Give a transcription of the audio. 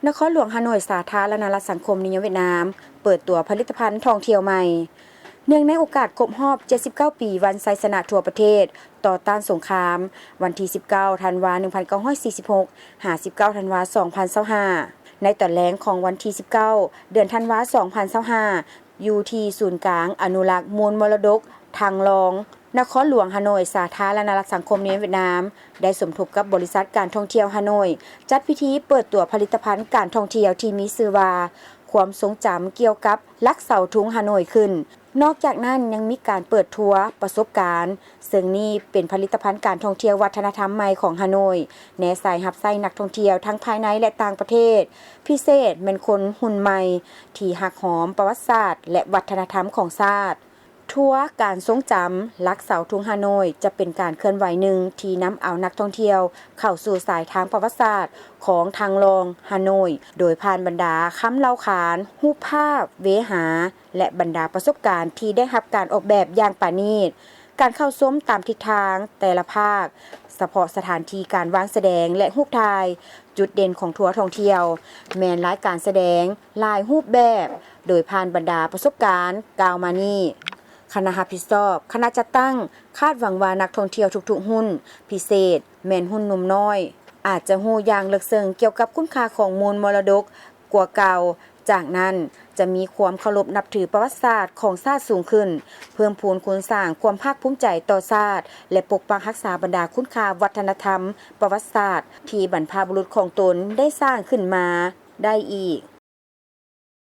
ນະຄອນຫຼວງຮາໂໜຍ ສາທາລະນະລັດສັງຄົມນິຍົມຫວຽດນາມ ເປີດຕົວຜະລິດຕະພັນທ່ອງທ່ຽວໃໝ່. ເນື່ອງໃນໂອກາດຄົບຮອບ ເຈັດສິບເກົ້າ ປີ ວັນໄຊຊະນະທົ່ວປະເທດຕໍ່ຕ້ານສົງຄາມ ວັນທີ ສິບເກົ້າ ທັນວາ ໜຶ່ງພັນເກົ້າຮ້ອຍສີ່ສິບຫົກ ຫາ ສິບເກົ້າ ທັນວາ ສອງພັນຊາວຫ້າ ໃນຕອນແລງຂອງວັນທີ ສິບເກົ້າ ເດືອນທັນວາ ສອງພັນຊາວຫ້າ ຢູ່ທີ່ສູນກາງອະນຸລັກມູນມໍລະດົກທາງລອງ ນະຄອນຫຼວງຮາໂໜຍ ສາທາລະນະລັດສັງຄົມນິຍົມຫວຽດນາມ ໄດ້ສົມທົບກັບບໍລິສັດການທ່ອງທ່ຽວຮາໂໜຍ ຈັດພິທີເປີດຕົວຜະລິດຕະພັນການທ່ອງທ່ຽວທີ່ມີຊື່ວ່າ ຄວາມຊົງຈຳກ່ຽວກັບຫຼັກເສົາທຸງຮາໂໜຍຂຶ້ນ. ນອກຈາກນັ້ນຍັງມີການເປີດທົວປະສົບການ ເຊິ່ງນີ້ເປັນຜະລິດຕະພັນການທ່ອງທ່ຽວວັດທະນະທຳໃໝ່ຂອງຮາໂໜຍ ແນໃສ່ຮັບໃຊ້ນັກທ່ອງທ່ຽວທັງພາຍໃນ ແລະ ຕ່າງປະເທດ, ພິເສດແມ່ນຄົນຮຸ່ນໃໝ່ທີ່ຮັກຫອມປະຫວັດສາດ ແລະ ວັດທະນະທຳຂອງຊາດ. ທົວການຊົງຈຳຫຼັກເສົາທຸງຮາໂໜຍ ຈະເປັນການເຄື່ອນໄຫວໜຶ່ງທີ່ນຳເອົານັກທ່ອງທ່ຽວເຂົ້າສູ່ສາຍທາງປະຫວັດສາດຂອງທາງລອງຮາໂໜຍ ໂດຍຜ່ານບັນດາຄຳເລົ່າຂານ, ຮູບພາບ, ເວຫາ ແລະ ບັນດາປະສົບການທີ່ໄດ້ຮັບການອອກແບບຢ່າງປານີດ. ການເຂົ້າຊົມຕາມທິດທາງແຕ່ລະພາກ, ສະເພາະສະຖານທີ່ການວາງສະແດງ ແລະ ຮູບຖ່າຍ. ຈຸດເດັ່ນຂອງທົວທ່ອງທ່ຽວ ແມ່ນລາຍການສະແດງຫຼາຍຮູບແບບ ໂດຍຜ່ານບັນດາປະສົບການກ່າວມານີ້, ຄະນະຮັບຜິດຊອບ, ຄະນະຈັດຕັ້ງ ຄາດຫວັງວ່ານັກທ່ອງທ່ຽວທຸກໆຮຸ່ນ, ພິເສດແມ່ນຮຸ່ນໜຸ່ມນ້ອຍ, ອາດຈະຮູ້ຢ່າງເລິກເຊິ່ງກ່ຽວກັບຄຸນຄ່າຂອງມູນມໍລະດົກກວ່າເກົ່າ. ຈາກນັ້ນຈະມີຄວາມເຄົາລົບນັບຖືປະຫວັດສາດຂອງຊາດສູງຂຶ້ນ, ເພີ່ມພູນຄູນສ້າງຄວາມພາກພູມໃຈຕໍ່ຊາດ ແລະ ປົກປັກຮັກສາບັນດາຄຸນຄ່າວັດທະນະທຳປະຫວັດສາດທີ່ບັນພະບຸລຸດຂອງຕົນໄດ້ສ້າງຂຶ້ນມາໄດ້ອີກ.